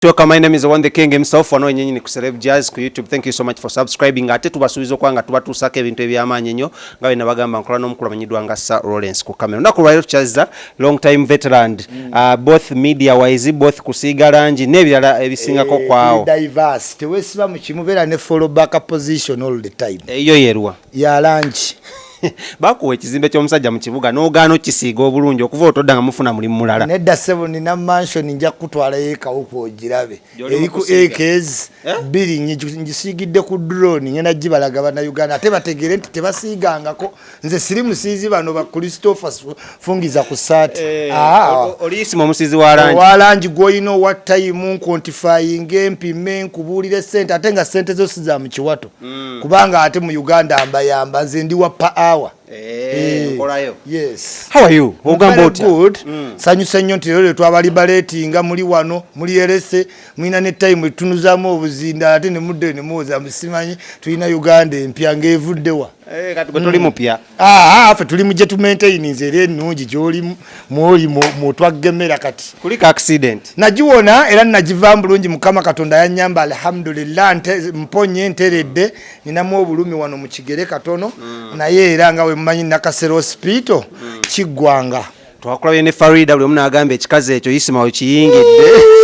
Welcome, my name is One the King himself, wano wenyenyini ku Celeb Jazz ku YouTube. Thank you so much for subscribing. Ate tubasuubiza okuba nga tubatuusaako ebintu eby'amaanyi ennyo nga bwe nabagamba nkola n'omukulu amanyiddwa nga Sir Lawrence ku kamera. Olunaku lwaleero tukyazza long time veteran, both media wise, both kusiiga langi n'ebirala ebisingako kwawo. Diverse, teweesiba mu kimu, beera ne follow back position all the time. Eyo yerwa? Ya langi. Bakuwa ekizimbe ky'omusajja mu kibuga n'ogaana okisiiga obulungi, okuva otodda nga mufuna mulimu mulala. Nedda ssebo, nina mansion, nja kukutwalayo ekawuku ogirabe. Gy'oli eri ku mu kusiiga? Acres Eh? 2, ngisiigidde ku drone. Ngenda gibalaga Bannayuganda ate bategere nti tebasiigangako. Nze siri musiizi, bano ba Christopher fungiza ku saati. Ah. Oliisima omusiizi wa langi. Owa langi gw'olina owa time, nquantifyinga, empime, nkubuulire sente, ate nga sente zo si za mu kiwato, kubanga ate mu Uganda mbayamba, nze ndi wa per hour. Eh, nkolayo. Yes. How are you? Ogamba Very otya? good. Sanyuse nnyo nti leero lwe twabalibareetinga muli wano, muli erese, mulina ne time etunuzaamu obuzinda, ate ne mudde ne muwoza musimanyi tulina Uganda empya ng'evuddewa. Eh, kati gwe toli mupya. Aa, ffe tuli mu gye tumaintaininze era ennungi gy'oli mwoli mwotwagemera kati. Kuliko accident. Nagiwona era nagivaamu bulungi, Mukama Katonda yanyamba, alhamdulillah, mponye, nteredde. Ninamu obulumi wano mu kigere katono, naye era nga wemumanyi Nakasero Hospital kiggwanga. Twakulabye ne Farida, buli omu n'agamba ekikazi ekyo Isima wekiyingidde.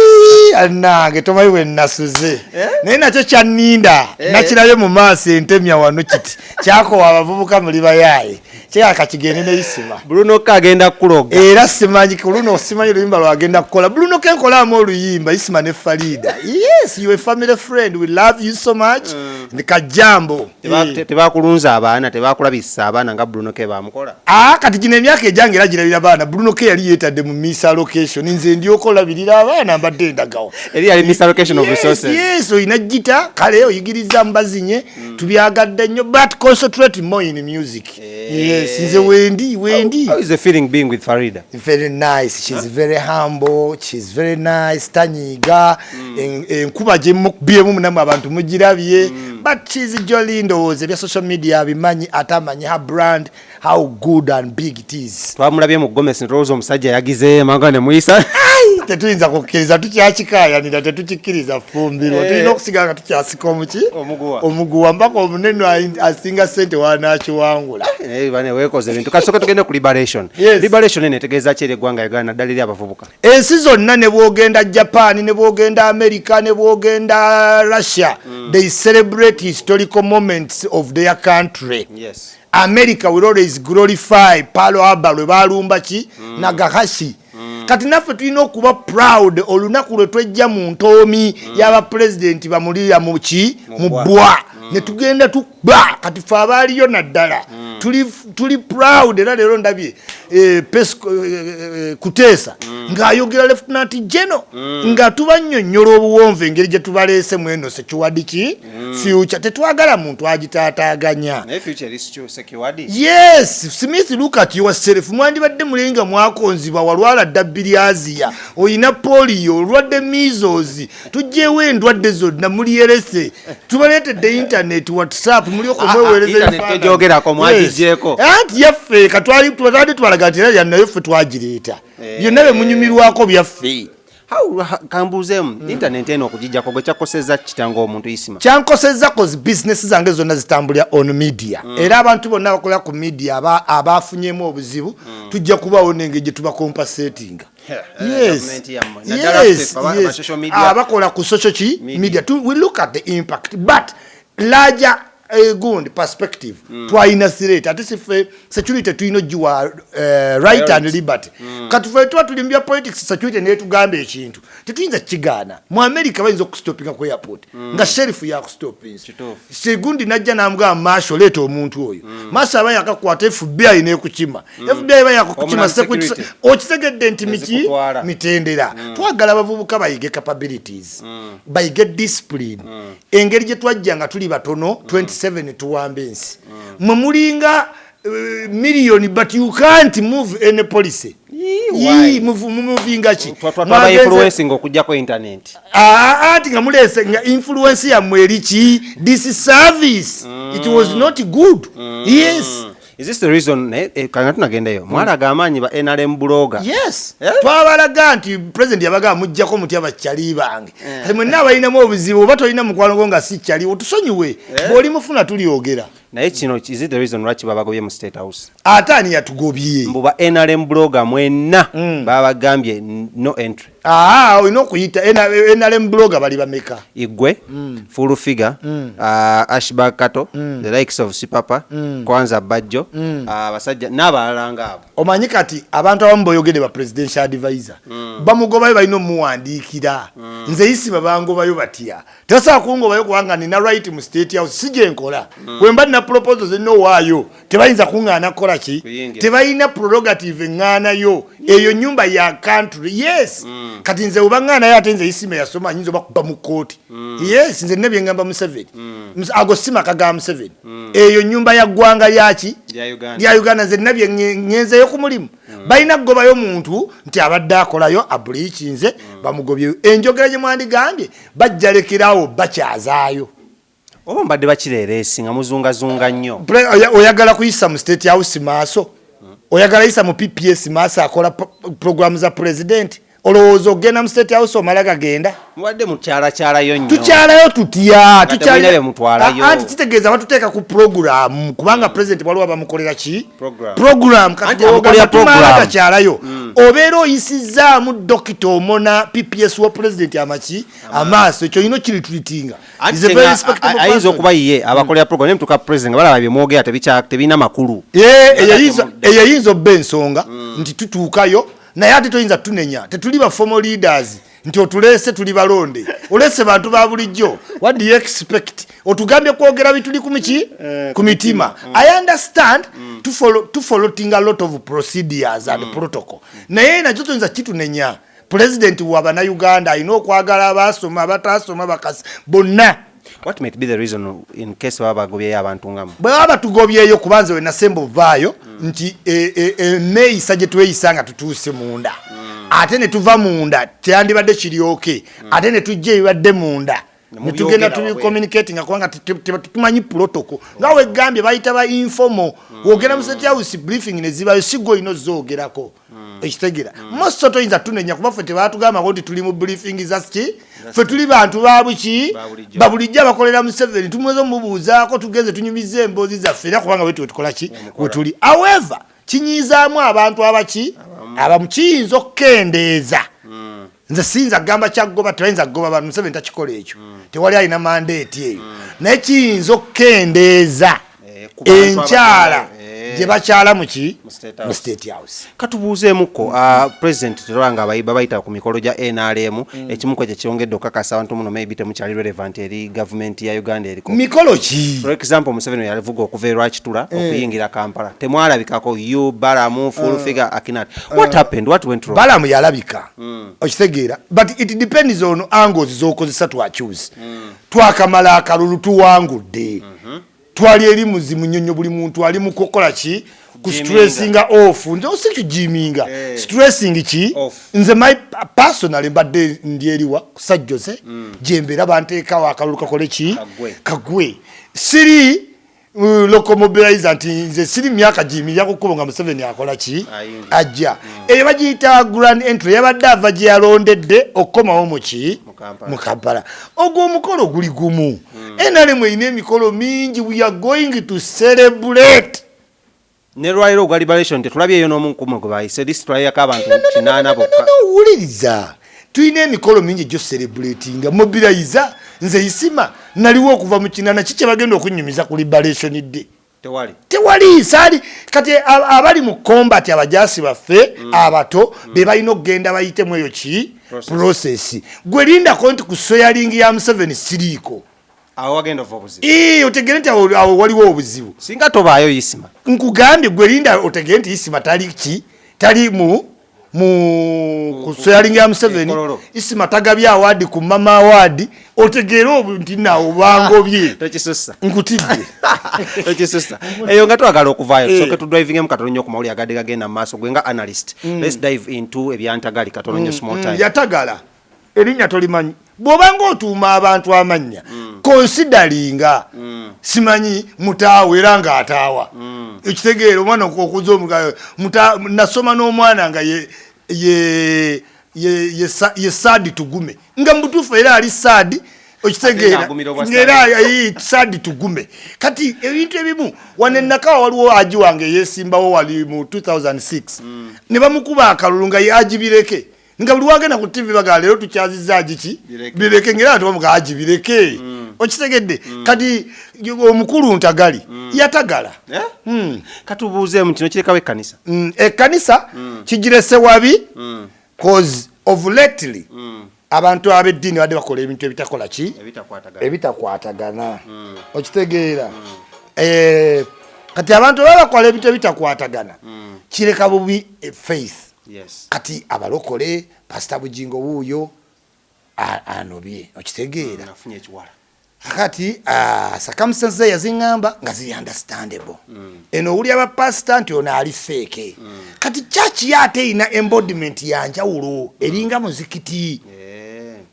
Nange tomanyi bwe nasuze, naye nakyo kyanninda, nakirabye mu maaso entemya wano kiti kyakowa abavubuka muli bayaaye, kyekaka kigende ne Isima. Bruno K agenda kukuloga. Era simanyi ku luno, simanyi oluyimba lwagenda kukola Bruno K. Nkolamu oluyimba Isima ne Farida. Yes, you a family friend, we love you so much. Kajambo. Tebakulunza abaana, tebakulabisa abaana nga Bruno K bamukola? Ah, kati gino emyaka egyange era girabira abaana. Bruno K yali yeetadde mu misallocation, nze ndyoka olabirira abaana, mbadde ndagawa. Eri yali misallocation of Yes, resources. Yes, olina gita kale oyigiriza mubazinye, tubyagadde nnyo, but concentrate more in music. Yes, nze wendi wendi. How is the feeling being with Farida? Very nice. She's very humble, she's very nice, tanyiga. Enkuba gyemukubyemu munamwe abantu mugirabye, but she's jolly. Ndowooza ebya social media abimanyi, ate amanyi her brand, how good and big it is. Twamulabye mu gomesi netulowooza omusajja yagizeyo emanga ne muyisa. Ai, tetuyinza kukkiriza, tukyakikayanira, tetukikkiriza fumbirwa. Tulina okusigala nga tukyasika omuki? Omuguwa. Omuguwa mpaka omunene asinga sente wanakiwangula. Eh, bane weekoze ebintu. Kasooke tugende ku liberation. Yes. Liberation eno etegeeza ki eri eggwanga Uganda, naddala eri abavubuka? Ensi zonna, ne bwogenda Japan, ne bwogenda America, ne bwogenda Russia, they celebrate historical moments of their country. America will always glorify Pearl Harbor lwe balumba ki Nagasaki. Kati naffe tulina okuba proud olunaku lwe twejja mu ntoomi y'abapulezidenti bamulira mu ki, mu bbwa. Bbwa ne tugenda tuba. Kati fe abaaliyo naddala tuli proud. Era leero ndabye Kuteesa ng'ayogera Lieutenant General nga tubannyonnyola obuwonvu engeri gye tubaleese mu eno secured ki future. Tetwagala muntu agitaataaganya. Naye future eri secured? Yes, Smith, look at yourself. Mwandibadde mulenga mwakonzibwa, walwala dda bilharzia, oyina polio, olwadde measles. Tugyewo endwadde zonna, muliyerese, tubaleetedde internet, WhatsApp, muli okumweweereza. Internet ebifaananyi. tegyogerako, mwagigyeko. Yes. Anti yaffe katwali twali tubalaga nti era yannayo ffe twagireeta, byonna bye munyumirwako byaffe. Kambuuzeemu, internet eno okugijjako gwe kyakosezza kitanga omuntu Isima? Kyankosezza 'cause business zange zonna zitambulira on media, era abantu bonna abakolera ku media abafunyemu obuzibu, tujja kubaawo nengeri gye tubacompensatinga. Yes. Gavumenti yammwe. Naddala ffe aba social media. Abakola ku social ki Media. media. We look at the impact, but larger gundi perspective, twalina threat, ate sife security tulina ogiwa right and liberty. Kati fe tuba tuli mu bya politics, security netugamba ekintu tetuyinza kigaana. Mu America bayinza okustopinga ku airport nga sheriff yakustopinze. Segundi najja namugamba, "Marshal, leeta omuntu oyo." Marshal aba yakakwata, FBI nekukima, FBI aba yakukima. Homeland Security. Okitegedde nti miki Ezikutwala. mitendera. Twagala abavubuka bayige capabilities, bayige discipline. Engeri gye twajja nga tuli batono 27 tuwamba ensi, mwe mulinga miliyoni, but you can't move any policy. Why? Yii, mumuvinga ki? Twaba influencing okujjako internet. Ah, ati nga mulese nga influence yammwe eri ki? This service, it was not good. Yes. Is this the reason kanga tunagendayo mwalaga amaanyi ba NRM blogger? Yes. Eh? Twabalaga nti president yabagamba mujjako mutya bakyali bange. Kati mwenna abalinamu obuzibu, oba tolina mukwano gwo nga si kyali, otusonyiwe. Bw'oli mufuna tulyogera. Naye kino, is it the reason lwaki babagobye mu State House? Ate ani yatugobye? Mbu ba NRM blogger mwenna babagambye no entry. Aa, olina okuyita NRM blogger bali bameka? Igwe, Full Figure, Ashburg Kato, the likes of Sipapa, Kwanza Bajjo, abasajja n'abalala ngaabo. Omanyi kati abantu abamu boyogedde ba presidential advisor bamugobayo, balina omuwandiikira. Nze Isima bangobayo batya? Tebasobola kungobayo kubanga nina right mu State House, si gyenkola. Bwe mba nina proposal zirina owaayo, tebayinza kuŋŋaana kukola ki? Kuyingira. Tebalina prerogative eŋŋaanayo. Eyo nyumba ya country, yes. Kati nze webaŋŋaanayo, ate nze Isima yasoma, nyinza obakuba mu kooti. Yes, nze nina byeŋŋamba Museveni. Ago si maka ga Museveni, eyo nyumba ya ggwanga lyaki? Lya Uganda. Lya Uganda. Nze nina bye ŋŋenzeyo ku mulimu. Balina kugobayo muntu nti abadde akolayo abuliikinze, bamugobyeyo. Enjogera gye mwandigambye, bajja lekerawo bakyazaayo. Oba mbadde bakireereesi nga muzungazunga nnyo. Oyagala kuyisa mu State House maaso, oyagala yisa mu PPS maaso akola program za president. Olowooza okugenda mu State House omala gagenda? Mubadde mukyalakyalayo nnyo. Tukyalayo tutya? Nga temulina bye mutwalayo. Anti kitegeeza batuteeka ku program, kubanga president waliwo abamukolera ki? Program. Program. Kati Anti amukolera bw'ogamba tumala program. gakyalayo, obeera oyisizaamu Dokita Omona, PPS wa president, amaki amaaso. Ekyo olina okiretreatinga. Anti ayinza okuba ye abakolera program, naye mutuuka president nga balaba byemwogera tebirina makulu. Eyo eyinza obba ensonga nti tutuukayo, naye ate toyinza tunenya. Tetuli ba formal leaders nti otuleese tuli balonde. Oleese bantu ba bulijjo. What do you expect? Otugambye kwogera bituli ku miki? Ku mitima. I understand to following a lot of procedures and protocol, naye nakyo toyinza kitunenya. President wa bannayuganda alina okwagala abasoma, abatasoma, bakasi bonna. What might be the reason in case baba bagobyeyo abantu ngamu? Bwe baba batugobyeyo, kubanze we nasemba ovaayo nti eneeyisa gye tweyisa nga tutuuse munda, ate ne tuva munda teyandibadde kiryoke, ate ne tujja ebibadde munda Ne ne tugenda mubyogera. Tubicommunicatinga, kubanga tetumanyi protocol. Nga wegambye, bayita ba informal. Wogenda mu State House, briefing ne zibayo, si gwe olina ozoogerako. Ekitegera moso toyinza tunenya, kuba ffe tebatugambako nti tuli mu briefing za ki. Ffe tuli bantu babuki? Ba bulijjo. Babulijjo abakolera Museveni. Tumweze omubuuzaako, tugeze tunyumiza emboozi zaffe, era kubanga wetu wetukola ki, wetuli. However, kinyizaamu abantu abaki abamu, kiyinza okukendeeza. Nze siyinza kugamba kyaggoba, tebayinza kugoba bantu. Museveni takikola ekyo, tewali alina mandate eyo, naye kiyinza okukendeeza Ku bantu enkyala abagendayo. gye bakyala muki? Mu State House. Mu State House. Katubuuzeemukko, president terwa nga babayita ku mikolo gya NRM, ekimu ku ekyo kyongedde okukakasa abantu muno maybe temukyali relevant eri gavumenti ya Uganda eriko. Mikolo ki? For example, Museveni yavuga okuva e Rwakitura okuyingira Kampala, temwalabikako you, Balamu, Full Figure, Akinat. What happened? What went wrong? Balamu yalabika, okitegeera? But it depends on angles zokozesa. Twakyusi twakamala akalulu, tuwangudde, twali eri muzimu nyonyo, buli muntu ali mu kukola ki? Ku Gyminga. stressinga off. Nze osi kugyminga, stressing ki? Off. Nze my personally mbadde ndi eriwa kusajjose gyembeera, banteekawo akalulu kakole ki? Kagwe. Kagwe. Siri local mobilizer nti nze siri myaka giyimirira ku kkubo nga Museveni akola ki? Ayingira. Ajja. Eyo bagiyita grand entry. Yabadde ava gye yalondedde okukomawo muki? Mu Kampala. Mu Kampala. Ogwo omukolo guli gumu. NRM erina emikolo mingi. We are going to celebrate. Ne lwaliro ogwa liberation tetulabyeyo n'omunkumu gwe bayise list, tulayako abantu 8 bokka. No, wuliriza, tulina emikolo mingi gyo celebratinga mobilizer. Nze Isima naliwo okuva mu 80. Ki kyebagenda okunyumiza ku liberation day? Tewali. Tewali saali. Kati abali mu combat, abajasi baffe abato be balina okugenda bayitemu eyo ki? Process. Process. Gwe lindako nti ku swearing ya Museveni siriiko. Awo wagenda ova obuzibu. Ii, otegere nti awo waliwo obuzibu. Singa tobaayo, Isima. Nkugambye, gwe linda otegere nti Isima tali ki, tali mu ku swearing ya Museveni. Ekololo. Isima tagabye award ku mama award, otegere obu nti nawo bangobye. Tokisussa. Nkutidde. Tokisussa. Eyo nga twagala okuvaayo, tusooke tudrivingemu katono nnyo ku mawulire agadde gagenda mu maaso. Gwe nga analyst, let's dive into ebyantagali katono nnyo, small time. Yatagala erinnya tolimanyi. Bw'obanga otuuma abantu amannya, consideringa simanyi mutaawa era ng'ataawa. Ekitegeera omwana okuza omugayo nasoma n'omwana nga ye sad Tugume, nga mubutuufu era ali sad. Okitegeera? Agumira obwa. Ng'era sad Tugume. Kati ebintu ebimu wano enakawa, waliwo aji wange yesimbawo wali mu 2006 ne bamukuba akalulu nga ye aji Bireke, nga buli wagenda ku TV bagaa, "Leero tukyaziza aji ki?" Bireke. Bireke. Ngera abantu bamuga aji Bireke. Okitegedde? Kati omukulu Ntagali yatagala. Eh? Katubuuzeemu, kino kirekawo ekkanisa? Ekkanisa kigirese wabi, cause of lately abantu ab'eddiini badde bakola ebintu ebitakola ki? Ebitakwatagana. Ebitakwatagana. Okitegeera? Kati abantu baba bakola ebintu ebitakwatagana, kireka bubi faith. Kati abalokole, Pasita Bugingo wuuyo anobye. Okitegeera? Afunye ekiwala. Kati circumstances ze yaziŋŋamba nga ziri understandable. Eno owulira bapasita nti ono ali fake. Kati church ye ate erina embodiment yanjawulo, eringa muzikiti.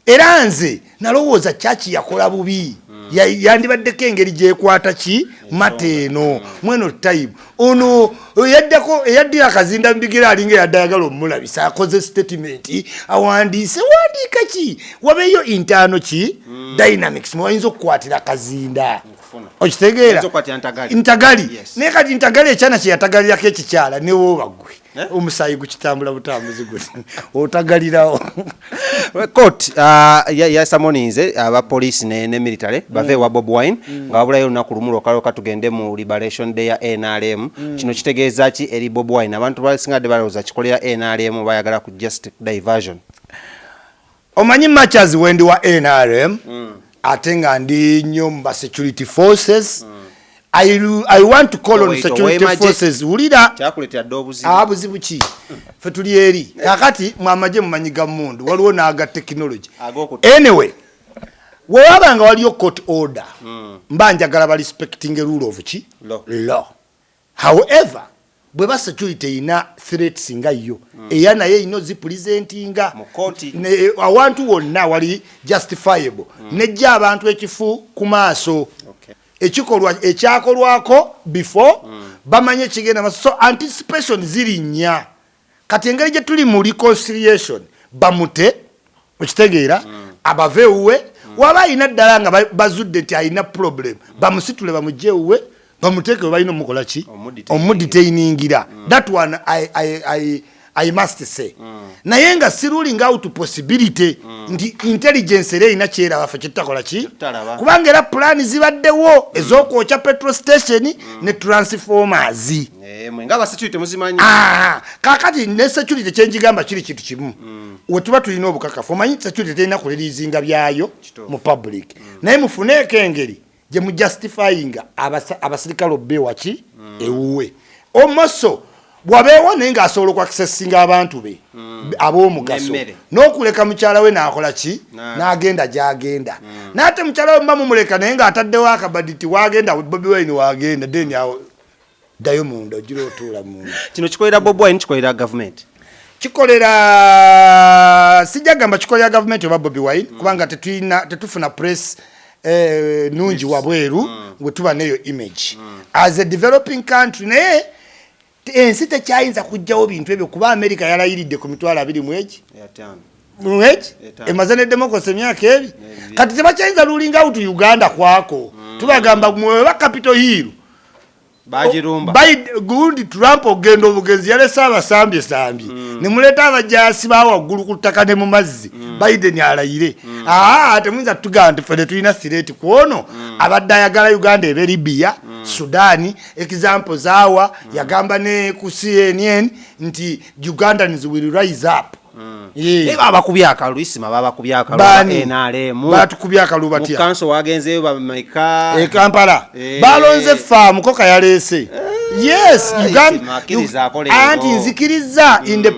Era nze nalowooza church yakola bubi. Yandibaddeko engeri gyekwata ki mata eno mweno time ono eyaddako eyaddira akazinda mubigere, alinga eyadde ayagala omulabisa, akoze statement, awandiise wandiika ki, wabeeyo internal ki dynamics mwayinza okukwatira akazinda. Nkufuna. Okitegeera? Oyinza okukwatira Ntagali. Ntagali. Yes. Naye kati Ntagali ekyana kye yatagalirako ekikyala, newooba gwe Eh? omusaayi gukitambula butambuzi guti otagalirawo. Court yasummoninze abapoliisi ne military bave ewa Bob Wine nga wabulayo olunaku lumu lwokka lwokka tugende mu Liberation Day ya NRM. Kino kitegeeza ki eri Bob Wine? Abantu basinga dde balowooza kikolera NRM, bayagala ku just diversion. Omanyi, much as wendi wa NRM, ate nga ndi nnyo mu ba security forces, I want to call on Wait, security ow'emagye. forces. Wulira. Kyakuleetera dde obuzibu. Buzibu ki? Fe tuli eri kakati mwamagye mumanyi ga mundu, waliwo n'aga technology. Ag'okutta. Anyway, wewaba nga waliyo court order, mba njagala ba respecting rule of ki? Law. Law. However, bweba security erina threats nga yo era naye erina ozipresentinga Mu kooti. Awantu wonna wali justifiable, nejja abantu ekifu ku maaso, ekikolwa ekyakolwako before bamanye ekigenda maaso, so anticipation ziri nnya. Kati engeri gye tuli mu reconciliation, bamute, okitegeera, abave ewuwe. Waba alina ddala nga bazudde nti alina problem, bamusitule bamugye ewuwe, bamuteeke we balina omukola ki? Omudetainingira. Omudetainingira. That one I must say, naye nga si ruling out possibility nti intelligence era erina kyeraba ffe kyetutakola ki? Tutalaba. Kubanga era pulaani zibaddewo ez'okwokya petrol station ne transformers. Eh, mwe nga abasecurity muzimanyi. Ah, kakati ne security kyenjigamba kiri kintu kimu, wetuba tulina obukakafu. Omanyi security terina kureleasinga byayo mu public, naye mufuneeko engeri gye mujustifyinga abasirikale obbe waki ewuwe omoso bwabeewo, naye ng'asobola okwaccessinga abantu be ab'omugaso N'emmere. n'okuleka mukyala we n'akola ki? N'agenda gy'agenda. N'ate mukyala we muba mumuleka, naye ng'ataddewo akabadi ti wagenda Bobi Wine wagenda, then awo ddayo munda ogira otuula munda. Kino kikolera Bob Wine, kikolera gavumenti? Kikolera, sijja gamba kikolera gavumenti oba Bobi Wine, kubanga tetulina, tetufuna press nungi wabweru bwe tuba neyo image as a developing country. Naye ensi tekyayinza kugjawo bintu ebyo, kuba America yalayiridde ku 200,000 egi mwegi 5. Emaze ne democracy emyaka ebi. Kati tebakyayinza ruling out Uganda kwako. Tubagamba mweba Capitol Hill Bagirumba. Gundi Trump ogenda obugenzi yalese abasambye sambye, nemuleeta abajasi bawaggulu ku ttaka ne mu mazzi. Biden alayire. Aa, temuyinza tugamba nti ffe tetulina threat kwono abadde ayagala Uganda ebe Libya, Sudan. Example zaawa yagamba ne ku CNN nti Ugandans will rise up. Yeah. Naye babakubye akalulu, Isima, babakubye akalulu. Baani? NRM. Batukubye akalulu Mu batya? kanso wagenzeyo bameka? E Kampala. Balonze faamu koka yaleese. Yes. Isima, akkiriza akola Anti ero. nzikiriza in the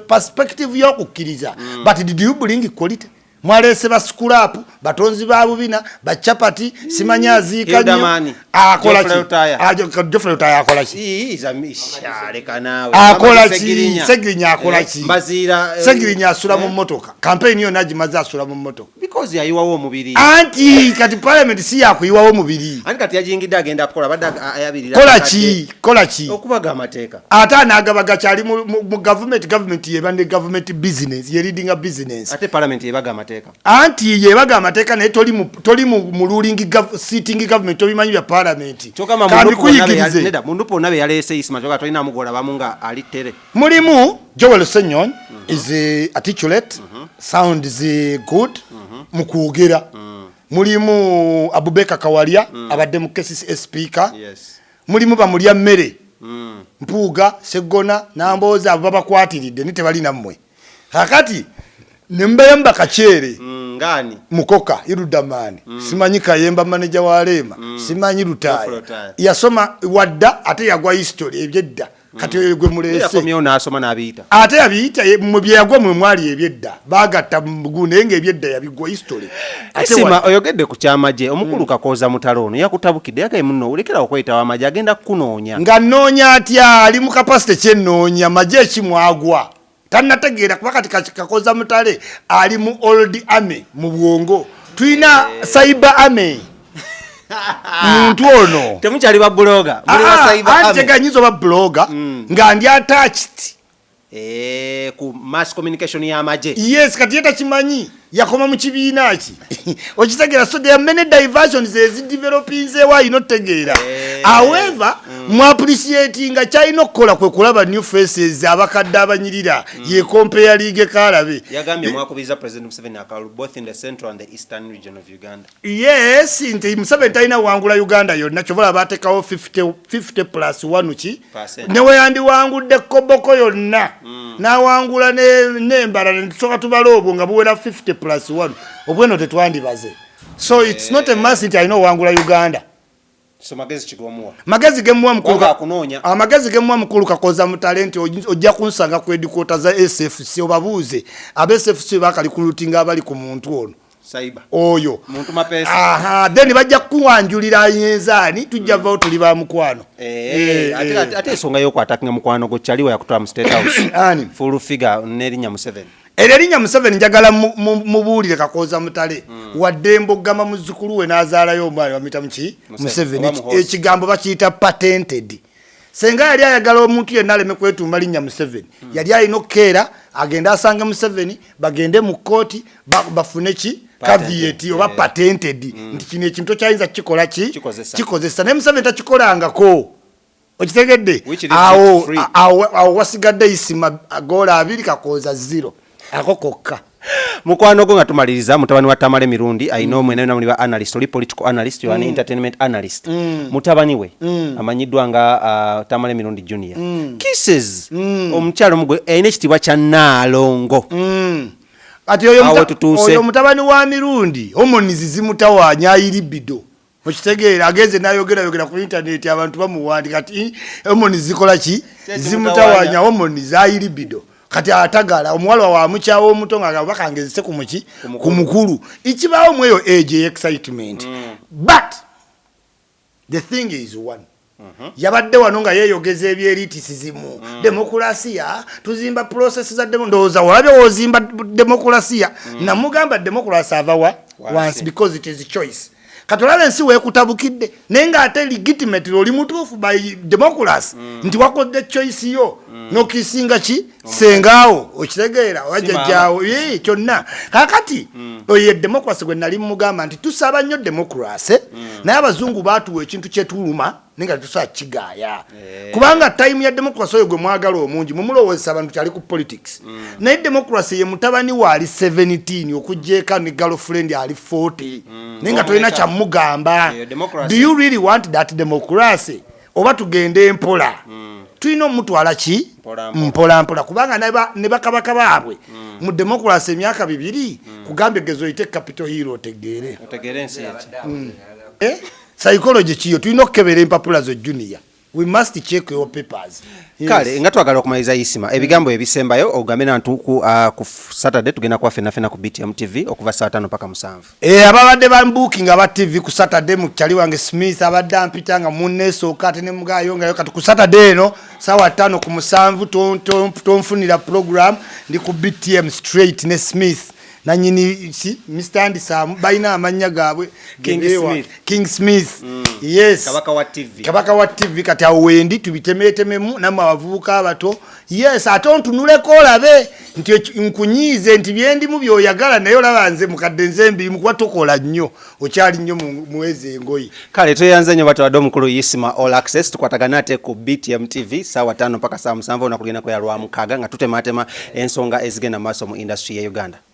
perspective y'okukkiriza, but did you bring quality? Mwaleese ba scrap, batonzi ba bubina, ba chapati, simanyi aziika nnyo. Hilderman, Akola Geoffrey ki? Lutaaya. Ah, Geoffrey Lutaaya akola ki? Ii, aleka naawe. Akola Mama ki? Segirinya. Segirinya akola ki? Mbaziira, Segirinya asula mu mmotoka. Campaign yonna agimaze asula mu mmotoka. Because yayiwawo omubiri. Anti kati parliament si yakuyiwawo omubiri. Anti kati yagiyingidde agenda kukola, abadde ayabirira Kola abakadde. ki? Kola ki? Okubaga amateeka. Ate anaagabaga kyali mu government, government yeba ne government business, ye leading a business. Ate parliament yebaga amateeka. Anti yebaga amateeka naye toli mu ruling sitting government, tobimanyi bya parliament. Kyokka ma Kambi mu NUP bonna be kuyigirize. Nedda, mu NUP bonna be yaleese Isma, kyokka tolina mugolabamu nga ali tere. Mulimu Joel Ssenyonyi is articulate, sounds good mu kwogera. Mulimu Abubakar Kawalya abadde mu KCCA speaker. Mulimu bamulya mmere. Mpuuga, Seggona, Nambooze, abo babakwatiridde ne tebali nammwe. Kakati ne mbeeramu bakakyere. Ngani? Mukoka Irudamani, simanyi Kayemba manager wa Rema, simanyi Geoffrey Lutaaya. Lutaaya. Yasoma wadda ate yagwa history ebyedda. Kati oyo gwe muleese. Yakomyewo n'asoma n'abiyita. Ate yabiyita mwe bye yagwa mwe mwali ebyedda bagatta mu naye ng'ebyedda yabigwa history. Ate Isima, oyogedde ku kyamagye, omukulu Kakooza Mutalo ono yakutabukidde, yagaye muno olekera okweyitawo amagye, agenda kukunoonya. Nga nnoonya atya? Ali mu capacity kyennoonya magye ekimwagwa tannategeera, kuba kati Kakooza Mutale ali mu old army mu bwongo. Tulina cyber army muntu ono. Temukyali ba blogger, muli ba cyber Anti army. Teganyiza oba blogger nga ndi attached Ku mass communication y'amagye. Yes, kati ye takimanyi, yakoma mu kibiina ki, okitegeera? So there are many diversions ezidevelopinzeewo, alina otutegeera. However, mu appreciatinga kyalina okukola kwe kulaba new faces, abakadde abanyirira, ye comparinge kalabe. Yagambye mwakubiza President Museveni akalulu both in the central and the eastern region of Uganda. Yes, nti Museveni talina wangula Uganda yonna, kyobola bateekawo 50, 50 plus 1 ki. Percent. Newe yandiwangudde Koboko yonna, n'awangula n'embalala, netusooka tubala obwo nga buwera 50 plus 1, obweno tetwandibaze. So it's not a must nti alina owangula Uganda. So magezi kigomuwa? Magezi gemuwa mukulu Wanga akunoonya. Amagezi gemuwa mukulu Kakoza Mutale nti ojja kunsanga ku headquarter za SFC, obabuuze aba SFC bakali kulutinga abali ku muntu ono. Cyber. Oyo. Muntu mapeesa. Aha, then bajja kuwanjulira yenzaani, tujja vawo tuli ba mukwano. Ate ensonga y'okwatakinga mukwano gwo kyaliwo yakutwala mu State House. Ani? Full Figure n'erinnya Museveni. Eryo erinnya Museveni njagala mubuulire Kakooza Mutale, wadde mbogama muzzukulu we n'azaalayo omwana bamuyita muki? Museveni. Museveni. Oba Muhoozi. Ekigambo bakiyita patented. Senga yali ayagala omuntu yenna aleme kwetuuma linnya Museveni, yali alina okukeera agende asange Museveni, bagende mu kkooti, bafune ki? Patented. Caveat oba patented nti kino ekintu kyayinza kukikola ki? Kikozesa. Kikozesa, naye Museveni takikolangako, okitegedde? Which leaves Awo it free. awo wasigadde Isima goola 2, Kakooza 0, ako kokka. Mukwano gwo nga tumaliriza, mutabani wa Tamale Mirundi ayina omwena yona muli ba analyst, oli political analyst, mm. entertainment analyst. Mutabani we amanyiddwa nga Tamale Mirundi Junior kisses omukyalo omugwe alina ekitiibwa kya Naalongo. Kati oyo Awo tutuuse. Oyo mutabani wa Mirundi hormones zimutawaanya, ayiribido, okitegeera? Agenze nayogerayogera ku intaneti, abantu bamuwandika kati hormones zikola ki? Zimutawaanya, hormones, ayiribido. Kati atagala omuwala wa mukyawo omuto nga bakangezese ku muki, ku mukulu. Ikibaawo mu eyo age excitement. But the thing is, one yabadde wano nga yeeyogeza ebyelitisisimu, demokulasiya, tuzimba process za demo. Ndowooza olabye wozimba demokulasiya. Namugamba demokulasi ava wa? Wansi. Wansi, because it is choice. Kati olaba ensi weekutabukidde, naye ng'ate legitimately oli mutuufu by democracy nti wakodde choice yo nokisinga ki sengaawo, okitegeera? Wajjajjaawo kyonna. Kakati oyo ye democracy gwe nali mugamba nti tusaba nnyo democracy, naye abazungu baatuwa ekintu kyetuluma naye nga tetusobola kigaaya, kubanga time ya democracy oyo gwe mwagala omungi mumulowoozesa abantu kyali ku politics. Naye democracy ye mutabani we ali 17 okujja eka ne girlfriend ali 40, naye nga tolina Omuleka. kyamugamba. Eyo democracy. Do you really want that democracy oba tugende mpola? Tulina omutwala ki? Mpola mpola. Mpola mpola, kubanga ne bakabaka baabwe mu democracy emyaka 2 kugambye gezo oyite Capitol Hill otegeere. Otegeere ensi eki. Eh? Psychology kiyo tulina okukebera empapula zo, Junior. We must check your papers. Yes. Kale nga twagala okumaliriza, Isima, ebigambo ebisembayo ogambe nantu ku Saturday tugenda kuba fenna fenna ku BTM TV okuva saa 5 paka 7. Ababadde bambukinga aba TV ku Saturday, mukyali wange Smith abadde ampita nga munnesooka, ate ne mugayo ngayo. Kati ku Saturday eno sawa 5 ku 7 tonfunira program, ndi ku BTM straight ne Smith nanyini si Mr. Anderson, balina amannya gaabwe. King Gebewa. Smith. King Smith, yes. Kabaka wa TV. Kabaka wa TV. Kati awo wendi tubitemeetememu nammwe abavubuka abato. Yes, ate ontunuleko olabe nti nkunyiize nti byendimu byoyagala, naye olaba nze mukadde, nze mbirimu kuba tokola nnyo, okyali nnyo muwezi engoye. Kale tweyanze nnyo batwadde omukulu Isima All Access. Tukwatagana ate ku BTM TV saawa 5 paka saa 7 olunaku lugenda kwera lwa mukaaga nga tutematema ensonga ezigenda mu maaso mu industry ya Uganda.